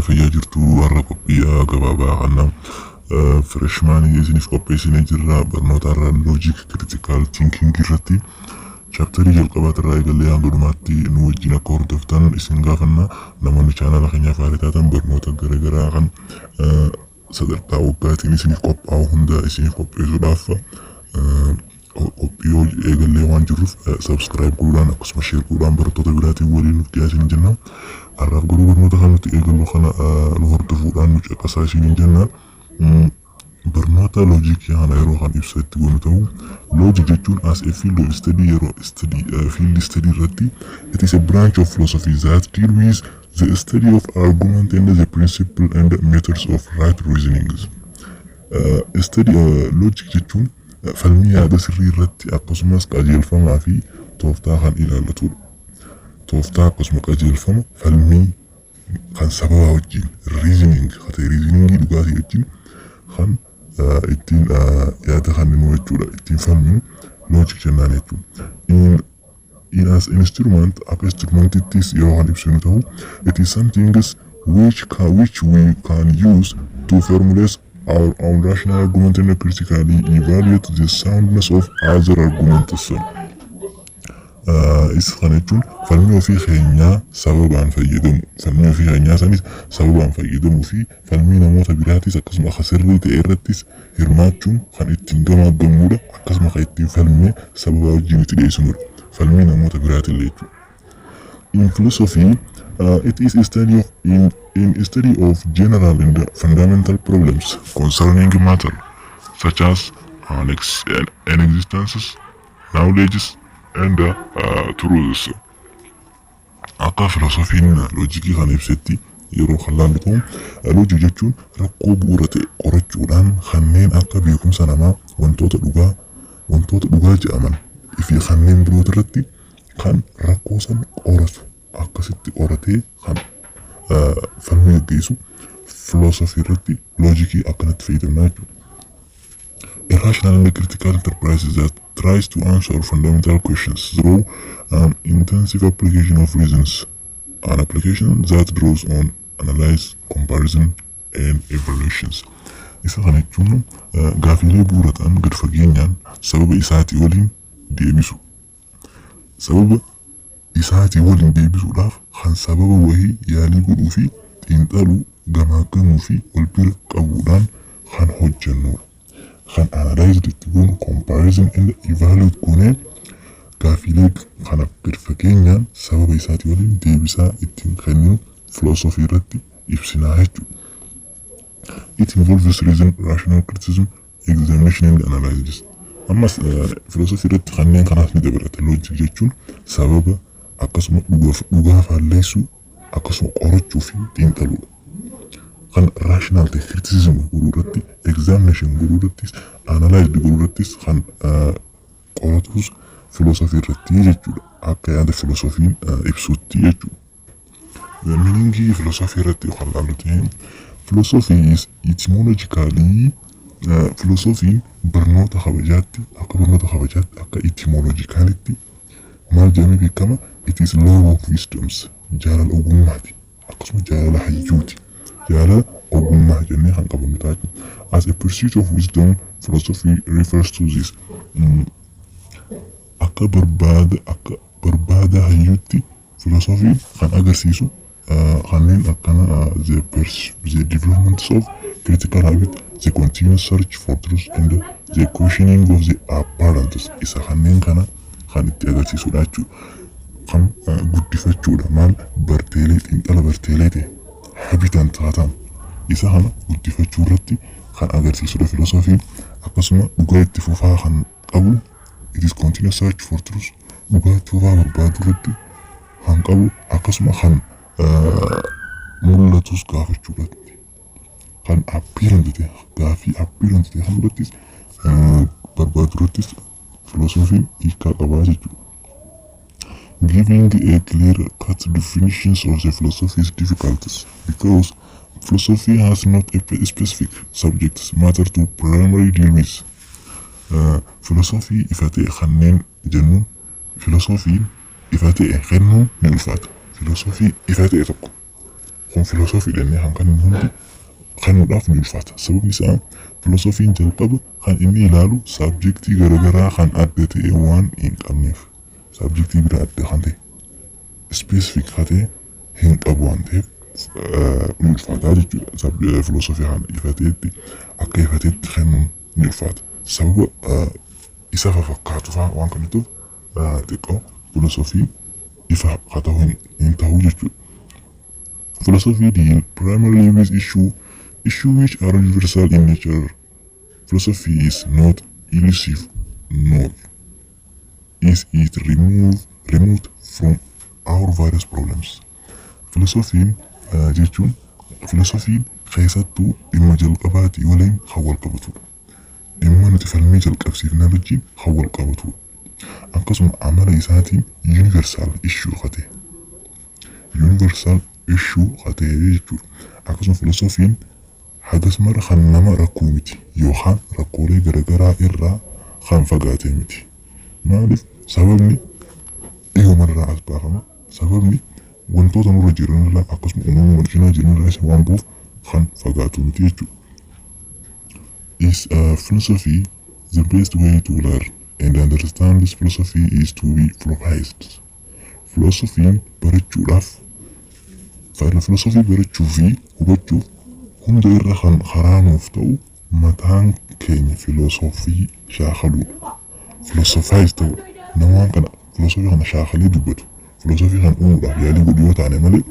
Nagaya fayyaa jirtu. Har'a qophii gabaabaa kana freshmanii isiniif qopheessinee jirra. Barnoota har'a logic, critical thinking irratti chapterii jalqabaatirraa eegallee hanga dhumaatti nu wajjin akka hordoftan isin gaafanna. Namoonni chaanala keenyaaf haaraa taatan, barnoota garaagaraa kan sadarkaa waggaatiin isiniif qophaa'u hunda isiniif qopheessuudhaaf qophii eegallee waan jirruuf, subscribe godhuudhaan akkasuma share godhuudhaan barattoota biraatiin waliin nuuf dhiyeessin jenna. Har'aaf garuu barnoota kan nuti eegallu kana nu hordofuudhaan nu caqasaa isiniin jenna. Barnoota logicii kana yeroo kan ibsa itti goonu ta'u, logic jechuun as a field of study, yeroo study, field study irratti, it is a branch of philosophy that deal with the study of argument and the principle and methods of right reasonings. Study logic jechuun falmii yaada sirrii irratti akkasumas qajeelfamaa fi tooftaa kan ilaallatudha. Tooftaa akkasuma qajeelfama falmii kan sababaa wajjin, reasoning haa ta'e, reasoningii dhugaatii wajjin kan ittiin yaada kenninu jechuudha. Ittiin falminu logic jennaan jechuudha. In as instrument, akka instrumentittis yeroo kan ibsinu ta'u, it is something which we can use to formulate our own rational argument and critically evaluate the soundness of other arguments. Isa kana jechuun falmii ofii keenyaa sababaan fayyadamu, falmii ofii keenyaa sanis sababaan fayyadamuu fi falmii namoota biraatis akkasuma akka sirrii ta'e irrattis hirmaachuun kan ittiin gamaaggamnudha, akkasuma kan ittiin falmee sababaa wajjin itti dhiyeessinudha, falmii namoota biraatillee jechuudha. In philosophy, it is a study of in study of general and fundamental problems concerning matter, such as an existences, knowledges, and truths. Akka filoosofiin logicii kana ibsetti yeroo kan laallu ta'u, logic jechuun rakkoo bu'uura ta'e qorachuudhaan kanneen akka beekumsa namaa, wantoota dhugaa jedhaman fi kanneen biroota irratti kan rakkoo san qoratu, akkasitti qoratee kan falmii gaggeessu filoosofii irratti logicii akkanatti fayyadamna jechuudha. A rational and critical enterprise that tries to answer fundamental questions through an intensive application of reasons, an application that draws on analyze, comparison and evaluations. Isa kana jechuun gaafiilee bu'uura ta'an gad fageenyaan sababa isaatii waliin deebisu. Sababa isaatii waliin deebisuudhaaf kan sababa wahii yaalii godhuu fi xiinxaluu, gamaagamuu fi wal bira qabuudhaan kan hojjennudha. Kan analyze itti goonu, comparison and evaluate goonee gaafiilee kana gad fageenyaan sababa isaatii waliin deebisaa ittiin kenninu filoosofii irratti ibsinaa jechuudha. It involves reason, rational criticism, examination and analysis. Ammas filoosofii irratti kanneen kanaas ni dabalata. Logic jechuun sababa akkasuma dhugaa faalleessuu, akkasuma qorachuu fi xiinxaluudha. Kan rational ta'e criticism godhuu irratti, examination godhuu irrattis, analyze godhuu irrattis kan qoratus filoosofii irratti jechuudha. Akka yaada filoosofiin ibsutti jechuudha. Meaningii filoosofii irratti kan laallu ta'e, philosophy is etymologically, filoosofiin barnoota kabajaatti, akka barnoota kabajaatti, akka etymologicalitti maal jedhamee beekama? It is love of wisdoms, jaalala ogummaati, akkasuma jaalala hayyuuti, jaalala ogummaa jennee kan qabannu ta'a. As a pursuit of wisdom, philosophy refers to this, akka barbaada hayyuutti filoosofiin kan agarsiisu kanneen akkana the development of critical habit, the continuous search for truth and the questioning of the apparent, isa kanneen kana kan itti agarsiisudha jechuudha. Kan guddifachuudha, maal, barteelee xiinxala barteelee ta'e habitan taatan isa kana guddifachuu irratti kan agarsiisudha filoosofiin. Akkasuma dhugaa itti fufaa kan qabu, it is continuous search for truth, dhugaa itti fufaa barbaaduu irratti kan qabu, akkasuma kan mul'atus gaafachuu irratti, kan apparent ta'e, gaafii apparent ta'e kan irrattis barbaaduu irrattis filoosofiin hiikaa qabaa jechuudha. Giving a clear cut definitions of the philosophy is difficult because philosophy has not a specific subject matter to primarily deal with. Filosofii ifa ta'e kanneen jennuun, filosofiin ifa ta'e kennuun ni ulfaata. Filosofii ifa ta'e tokko Kun filosoofii jennee kan kennu hundi kennuudhaaf ni ulfaata. Sababni isaa filosoofiin jalqaba kan inni ilaalu subjectii garaagaraa kan adda ta'e waan hin qabneef, subjectii biraa adda kan ta'e, specific kan ta'e hin qabu waan ta'eef, ni ulfaataa jechuudha. Filosoofii kana ifateetti akka ifateetti kennuun ni ulfaata. Sababa isa fakkaatu fa'aa waan kennituuf, xiqqoo filosoofiin ifa haa ta'u hin ta'u jechuudha. Philosophy deal primarily with issue which are universal in nature. Philosophy is not elusive, nor is it removed from our various problems. Philosophiin jechuun philosophiin keessattuu dhimma jalqabaatii waliin kan wal qabatudha. Dhimma nuti falmii jalqabsiifnee wajjin kan wal qabatudha. Akkasuma amala isaatiin universal issue kan ta'e. Universal issue kan ta'e jechuudha. Akkasuma filosoofiin hagas mara kan nama rakkoo miti yookaan rakkoolee garaagaraa irraa kan fagaate miti. Maaliif? Sababni dhiyoomarraa as baafama. Sababni wantoota nurra jiran irraa, akkasuma uumama cinaa jiran irraa isa waan bu'uuf kan fagaatu miti jechuudha. Is philosophy the best way to learn and understand this philosophy is to be philosophized. Philosophiin barachuudhaaf, filosofii barachuu fi hubachuuf hunda irra kan karaa nuuf ta'u mataan keenya filosoofii shaakaluudha. Philosophize ta'uudha. Nama waan kana filosoofii kana shaakalee dubbatu. Filosoofii kana uumuudhaaf yaalii godhu yoo taane malee,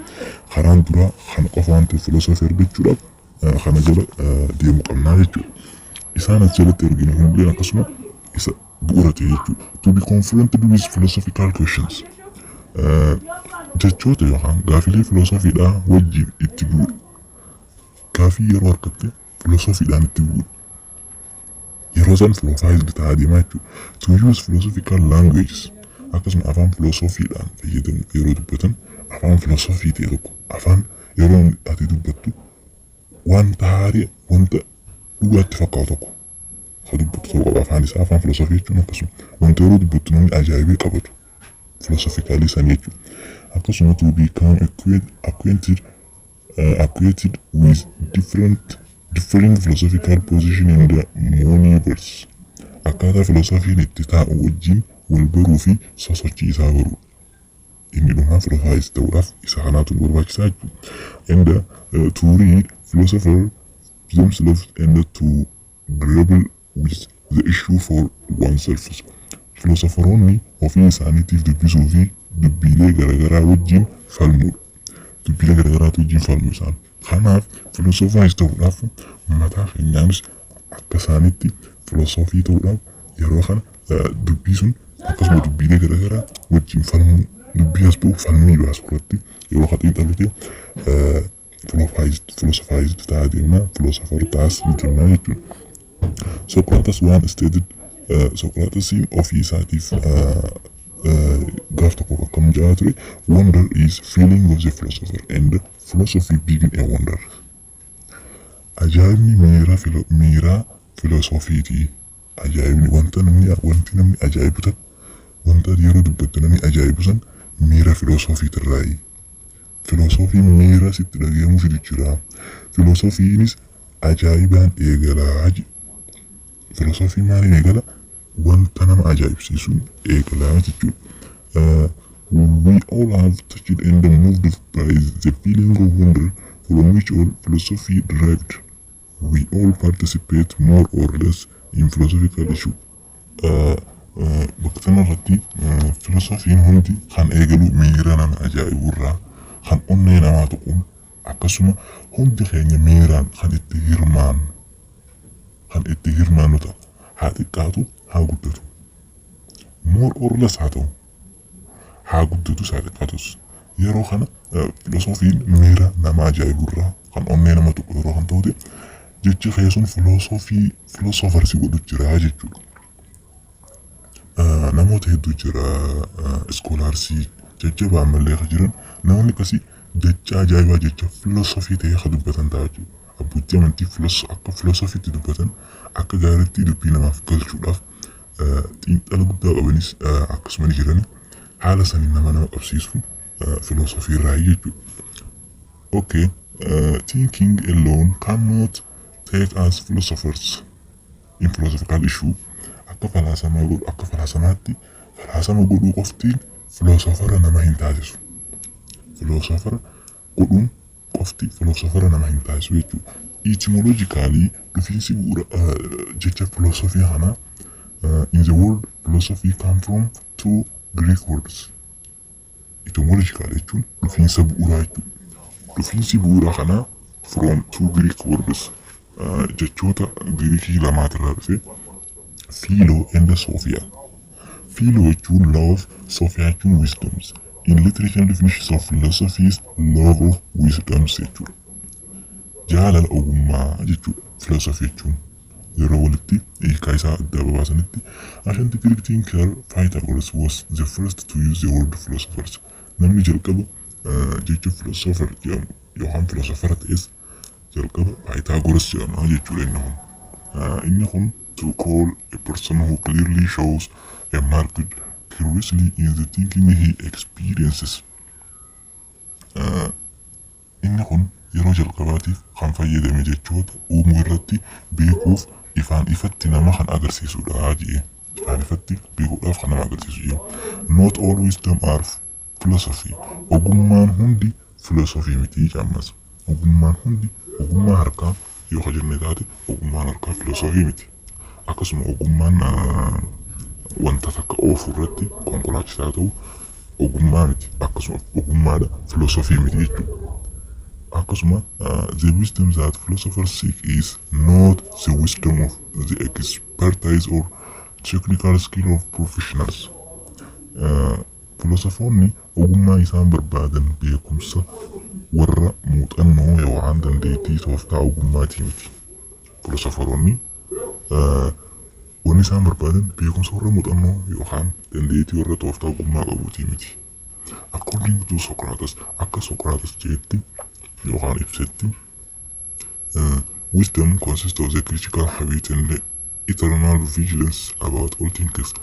karaan duraa kana qofa waan ta'eef, filosoofii argachuudhaaf kana jala deemuu qabnaa jechuudha. Isaan as jalatti arginu hundeen akkasuma isa bu'uura ta'e jechuudha. To be confronted with philosophical questions. Jechoota yookaan gaafilee filosoofiidhaa wajjin itti bu'uudha. Gaafii yeroo argatte filosoofiidhaan itti bu'uudha. Yeroo isaan philosophized ta'aa deemaa jechuudha. To use philosophical languages, akkasuma afaan filosoofiidhaan fayyadamu. Yeroo dubbatan afaan filosoofii ta'e tokko, afaan yeroo ati dubbattu wanta haarii, wanta dhugaatti fakkaatu tokko ka dubbatu ta'uu qaba afaan isaa. Afaan filosoofii jechuun akkasuma wanta yeroo dubbattu namni ajaa'ibee qabatu philosophically san jechuudha. Akkasuma to become acquainted with different differing philosophical position in the universe. Akkaataa filosoofiin itti taa'u wajjin wal baruu fi sosochii isaa baruu. Inni dhumaa philosophize ta'uudhaaf isa kanaatu nu barbaachisaa jechuudha. And to read philosopher themselves and to grapple with the issue for oneself. Filoosofaroonni ofii isaaniitiif dubbisuu fi dubbiilee garaagaraa wajjin falmuudha. Dubbiilee garaagaraatu wajjin falmu isaan. Kanaaf philosophize ta'uudhaaf mataa keenyaanis akka isaanitti filosoofii ta'uudhaaf yeroo kana dubbii sun akkasuma dubbiilee garaagaraa wajjin falmuu, dubbii as ba'u falmii baasu irratti yeroo ka xiinxallu ta'e, philosophized ta'aa deemna, philosopher ta'as ni deemna jechuudha. Socrates once stated, Socratesiin ofii isaatiif gaaf tokko akkam jedhaa ture: "Wonder is feeling of the philosopher and philosophy begin a wonder." Ajaa'ibni miira miira filosoofiiti. Ajaa'ibni wanta namni wanti namni ajaa'ibu tan wanta yeroo dubbattu namni ajaa'ibu san miira filosoofiitirraayi. Filosoofiin miira sitti dhaga'amuu fidu jira. Filosoofiinis ajaa'ibaan eegalaa jedhe. Filosoofiin maaliin eegala? Wanta nama ajaa'ibsiisuun eegalaa jechuudha. We all have touched and moved by the feeling of wonder from which all philosophy derived. We all participate more or less in philosophical issue. Bakka kanarratti filosoofiin hundi kan eegalu miira nama ajaa'iburraa, kan onnee namaa tuquun, akkasuma hundi keenya miiraan kan itti hirmaannu ta'a. Haa xiqqaatu haa guddatu. More or less haa ta'u. Haa guddatus haa xiqqaatus. Yeroo kana filosoofiin miira nama ajaa'iburraa kan onnee nama tuqu yeroo kan ta'u, jechi keessuun filosoofii philosopher si godhu jira jechuudha. Namoota hedduu jira, scholarsii jajjabaa ammallee kan jiran, namoonni akkasii jecha ajaa'ibaa, jecha filosoofii ta'ee kan dubbatan ta'a jechuudha. Abbootii amantii akka filosoofiitti dubbatan, akka gaariitti dubbii namaaf galchuudhaaf xiinxala guddaa qabanis akkasuma ni jirani. Haala saniin nama qabsiisuun filosoofii irraa jechuudha. Okay, thinking alone cannot take us philosophers in philosophical issue. Akka falaasamaa godhu, akka falaasamaatti falaasama godhuu qoftiin philosopher nama hin taasisu. Philosopher godhuun qofti philosopher nama hin taasisu jechuudha. Etymologically, dhufiinsi bu'uura jecha philosophy kanaa, in the word philosophy come from two Greek words. Etymological jechuun dhufiinsa bu'uuraa jechuudha. Dhufiinsi bu'uuraa kanaa from two Greek words, jechoota Giriikii lamaatirraa dhufe, philo and sophia. Philo jechuun love, sophia jechuun wisdoms. In literature, definitions of philosophy is love of wisdoms jechuudha. Jaalala ogummaa jechuudha philosophy jechuun yeroo walitti hiikaa isaa adda baasanitti. Ancient Greek thinker Pythagoras was the first to use the word philosophers. Namni jalqaba jecha philosopher jedhamu yookaan philosopher ta'es jalqaba Pythagoras jedhama jechuudha inni kun. Inni kun to call a person who clearly shows a marked curiosity in the thinking he experiences. Inni kun yeroo jalqabaatiif kan fayyadame jechoota uumuu irratti beekuuf ifaan ifatti nama kan agarsiisudha jee. Ifaan ifatti beekuudhaaf kan nama agarsiisu jee. Not all wisdom are philosophy. Ogummaan hundi philosophy miti ammas. Ogummaan hundi, ogummaa harkaa yoo ka jenne taate, ogummaan harkaa philosophy miti. Akkasuma ogummaan wanta takka oofuu irratti konkolaachisaa ta'u ogummaa miti. Akkasuma ogummaadha, philosophy miti jechuudha. Akkasuma the wisdom that philosophers seek is not the wisdom of the expertise or technical skill of professionals. Filosofoonni ogummaa isaan barbaadan beekumsa warra muuxannoo yookaan dandeettii tooftaa ogummaatii miti. Filosofaroonni wanni isaan barbaadan beekumsa warra muuxannoo yookaan dandeettii warra tooftaa ogummaa qabuutii miti. According to Socrates, akka Socrates jedhetti yookaan ibsetti, wisdom consists of the critical habit and the eternal vigilance about all things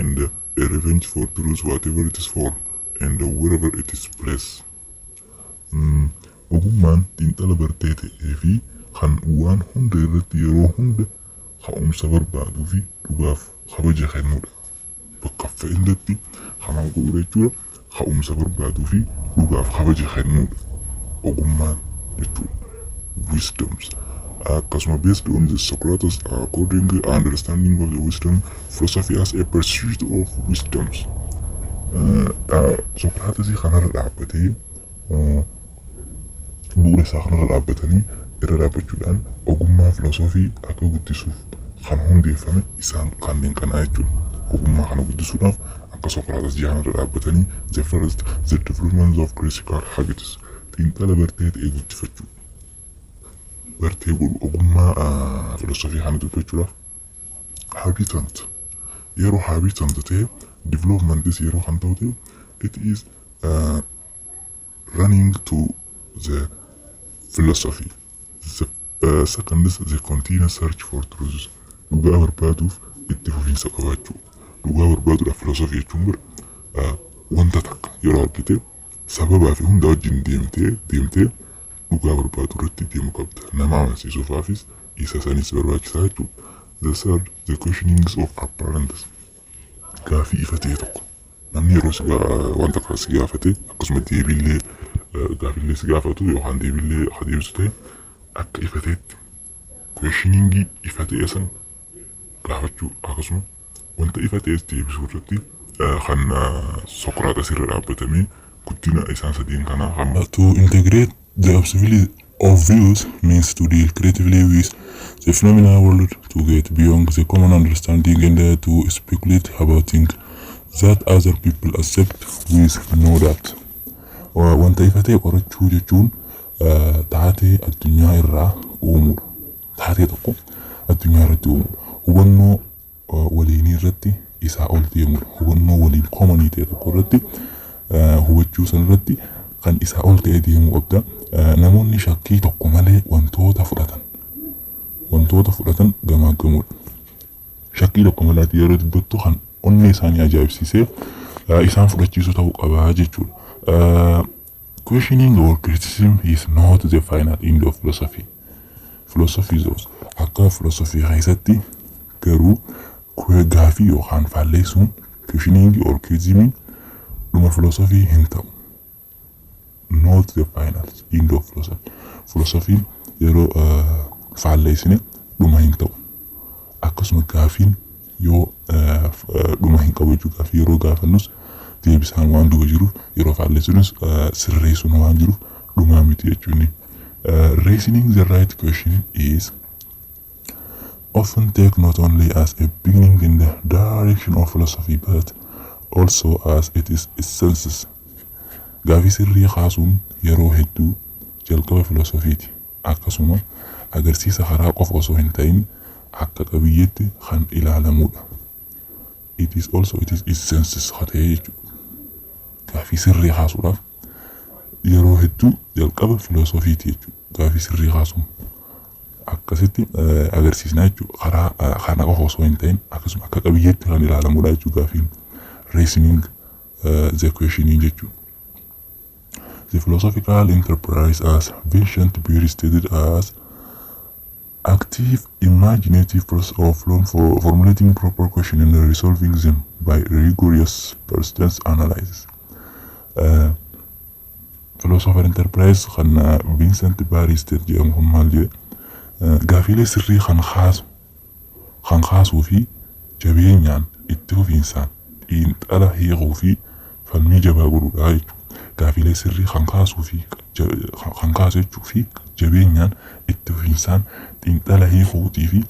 and a revenge for truth, whatever it is for and wherever it is placed. Ogummaan xiinxala bartee ta'ee fi kan waan hunda irratti yeroo hunda ka'umsa barbaaduu fi dhugaaf kabaja kennudha. Bakka fedhetti hamaa godhu jechuudha. Ka'umsa barbaaduu fi dhugaaf kabaja kennudha. Ogummaan jechuudha. Wisdoms. Akkasuma based on the Socrates according understanding of the wisdom, philosophy as a pursuit of wisdoms. Socrates kanarra dhaabbatee, bu'uura isaa kanarra dhaabbatanii irra dhaabbachuudhaan ogummaa filosoofii akka guddisuuf kan hundeeffame isaan kanneen kanaa jechuudha. Ogummaa kana guddisuudhaaf akka Socrates jahan irra dhaabbatanii, the first, the development of critical habits, xiinxala bartee ta'e guddifachuu. Bartee godhu ogummaa filosoofii kana dubbachuudhaaf habitant yeroo habitant ta'e, developmentis yeroo kan ta'u ta'e, it is running to the philosophy. The second is the continuous search for truth. Dhugaa barbaaduuf itti fufiinsa qabaachuu. Dhugaa barbaaduudhaaf philosophy jechuun bira wanta takka yeroo argite sababaa fi hunda wajjin deemtee deemtee dhugaa barbaadu irratti deemuu qabda. Nama amansiisuufaafis isa sanis barbaachisaa jechuudha. The third, the questionings of apparent. Gaafii ifa ta'e tokko. Namni yeroo si wanta kana si gaafate, akkasuma deebiillee gaafiillee si gaafatu yookaan deebiillee haa deebisu ta'e, akka ifa ta'etti questioningii ifa ta'e san gaafachuu, akkasuma wanta ifa ta'es deebisuu irratti kan Socrates irra dhaabbatamee guddina isaan sadeen kanaa kan To integrate the obvious means to deal creatively with the phenomenal world, to get beyond the common understanding and to speculate about things that other people accept with no doubt. Wanta ifa ta'e qorachuu jechuun taatee addunyaa irraa uumuudha. Taatee tokko addunyaa irratti uumuudha. Hubannoo waliinii irratti isaa ol deemuudha. Hubannoo waliin commonii ta'e tokko irratti hubachuu san irratti kan isaa ol ta'e deemuu qabda. Namoonni shakkii tokko malee wantoota fudhatan gamaaggamuudha. Shakkii tokko malee yeroo dubbattu kan onnee isaanii ajaa'ibsiisee isaan fudhachiisu ta'uu qabaa jechuudha. Questioning or criticism is not the final end of philosophy. Philosophy akka philosophy keessatti garuu gaafii yookaan faalleessuun, questioning or criticism, dhuma philosophy hin ta'u. Not the final end of philosophy. Philosophy yeroo faalleessine dhuma hin ta'u. Akkasuma gaafiin yoo dhuma hin qabu jechuudha. Gaafii yeroo gaafannus deebisaan waan duuba jiruuf, yeroo faalleessinus sirreessuun waan jiruuf dhumaa miti jechuun. Raising the right question is often take not only as a beginning in the direction of philosophy but also as its essence. Gaafii sirrii kaasuun yeroo hedduu jalqaba filoosofiiti. Akkasuma agarsiisa karaa qofa osoo hin ta'in akka qabiyyeetti kan ilaalamudha. It is also it is essence haa ta'e jechuudha. Gaafii sirrii kaasuudhaaf yeroo hedduu jalqaba filoosofiiti jechuudha. Gaafii sirrii kaasuun akkasitti agarsiisna jechuudha. Karaa kana qofa osoo hin ta'in akkasuma akka qabiyyeetti kan ilaalamudha jechuudha gaafiin raising the questioning jechuudha. The philosophical enterprise, as Vincent Barry stated, as active imaginative process of for formulating proper question and resolving them by rigorous persistence analysis. Philosopher enterprise kan Vincent Barry state jedhamu kun maal jedhe? Gaafiilee sirrii kan kaasuu fi jabeenyaan itti fufiinsaan xiinxala hiikuu fi falmii jabaa godhuudha jechuudha. Gaafiilee sirrii kan kaasuu fi kan kaasu jechuu fi jabeenyaan itti fufiinsaan xiinxala hiikuutii fi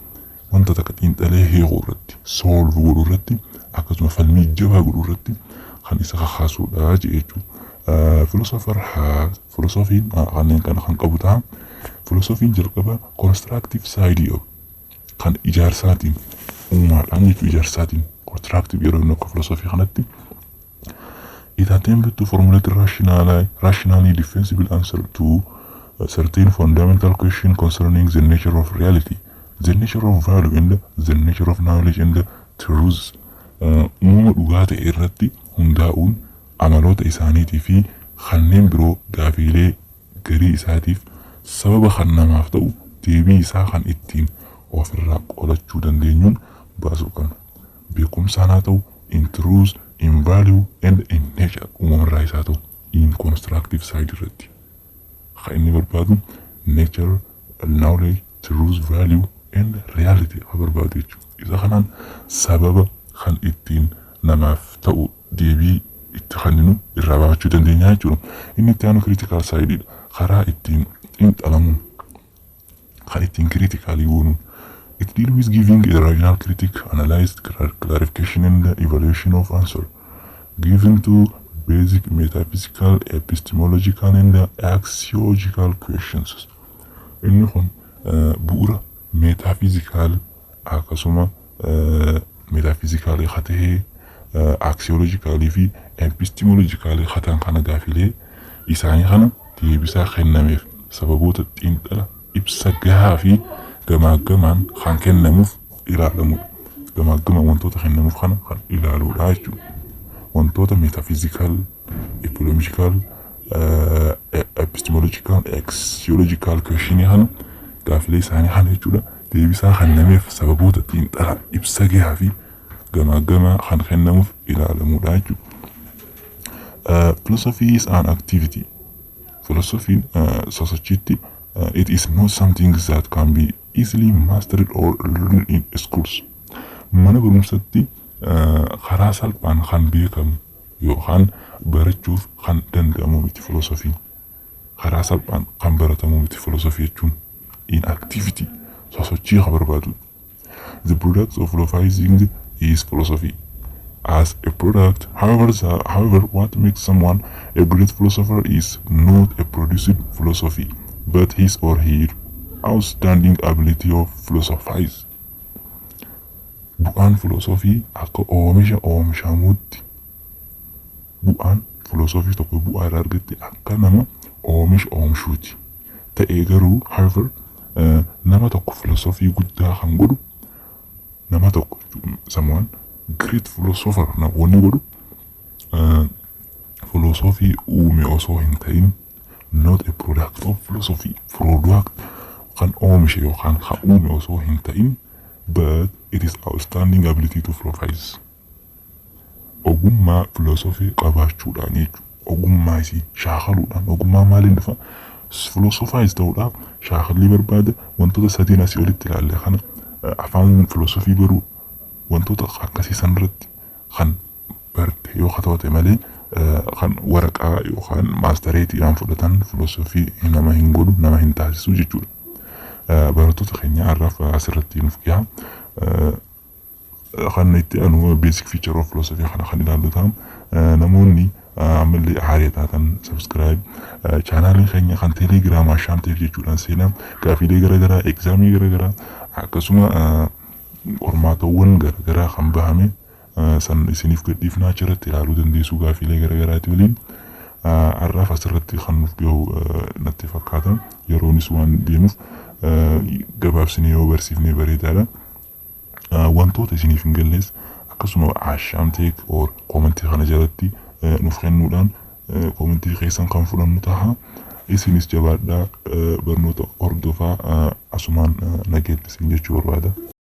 wanta takka xiinxalee hiikuu irratti, solve godhuu irratti, akkasuma falmii jabaa godhuu irratti kan isa kakaasuudha jechuudha. Philosopher filosoofiin kanneen kana kan qabu ta'a. Filosoofiin jalqaba constructive side qabu, kan ijaarsaatiin uumaadhaan jechuudha, ijaarsaatiin constructive yeroo inni akka filosoofii kanatti. It attempted to formulate rationally defensible answer to a certain fundamental question concerning the nature of reality, the nature of value and the nature of knowledge and truth. Uumama dhugaa ta'e irratti hundaa'uun amaloota isaaniitii fi kanneen biroo gaafiilee garii isaatiif sababa kan namaaf ta'u deebii isaa kan ittiin ofirraa qolachuu dandeenyuun baasuu qabna. Beekumsaan haa ta'u, in truth, in value and in nature, uumamarraa isaa ta'u, in constructive side irratti. Kan inni barbaadu nature, knowledge, truth, value and reality kan barbaadu jechuudha. Isa kanaan sababa kan ittiin namaaf ta'u deebii itti kenninu irraa baafachuu dandeenya jechuudha. Inni itti aanu critical side, karaa ittiin xiinxalamuun, kan ittiin critically goonuun. It deal with giving a rational critic, analyzed clarification and evaluation of answer given to basic metaphysical, epistemological and axiological questions. Inni kun bu'uura metaphysical, akkasuma metaphysical haa ta'ee, axiological fi epistemological haa ta'an kana gaafilee isaanii kana deebisaa kennameef sababoota xiinxala ibsa gahaa fi gamaaggamaan kan kennamuuf ilaalamudha. Gamaaggamaan wantoota kennamuuf kana kan ilaaluudha jechuudha. Wantoota metaphysical, epistemological, epistemological, axiological questionii kana gaafilee isaanii kana jechuudha. Deebisaa kennameef sababoota xiinxala ibsa gahaa fi gamaaggamaa kan kennamuuf ilaalamudha jechuudha. Philosophy is an activity. Philosophy sosochiitti it is not something that can be easily mastered or learned in schools. Mana barumsatti karaa salphaan kan beekamu yookaan barachuuf kan danda'amu miti filosofiin. Karaa salphaan kan baratamu miti filosofii jechuun, in activity, sosochii kan barbaadu. The product of philosophizing is philosophy as a product. However, what makes someone a great philosopher is not a produced philosophy, but his or her outstanding ability of philosophize. Bu'aan filosofii akka oomisha oomishamuutti, bu'aan filosofii tokko bu'aa irraa argatte akka nama oomisha oomishuuti. Ta'ee garuu, however, nama tokko filosofii guddaa kan godhu, nama tokko, someone great philosopher wanni godhu, filosofii uume osoo hin ta'in Not a product of philosophy. Product kan oomishe yookaan kan uume osoo hin ta'in, but it is outstanding ability to philosophize. Ogummaa philosophy qabaachuudhaan jechuudha. Ogummaa isii shaakaluudhaan. Ogummaa maaliin dhufa? Philosophize ta'uudhaaf shaakallii barbaada. Wantoota sadiin asii olitti ilaalle kana, afaan philosophy baruu, wantoota akkasii san irratti kan barte yoo ta'e malee, kan waraqaa yookaan maastareetiidhaan fudhatan philosophy nama hin godhu, nama hin taasisu jechuudha. Barattoota keenya, har'aaf asirratti nuuf gaha. Kan itti aanu basic feature of philosophy kana kan ilaallu ta'a. Namoonni ammallee haaraa taatan subscribe, chaanaaliin keenya kan Teelegiraamaa Shaamteef jechuudhaan seenaa gaafiilee garaagaraa, examii garaagaraa, akkasuma qormaatawwan garaagaraa kan bahame san isiniif gadhiifnaa, achirratti ilaaluu dandeessu gaafiilee garaagaraati waliin. Har'aaf asirratti kan nuuf gahu natti fakkaata. Yeroonis waan deemuuf gabaabsinee yoo barsiifnee bareedaadha. Wantoota isiniif hin galles akkasuma Ashaamteek or commentii kana jalatti nuuf kennuudhaan commentii keessan kan fudhannu taha. Isinis jabaadhaa, barnoota hordofaa. Asumaan nageetti isin jechuu barbaada.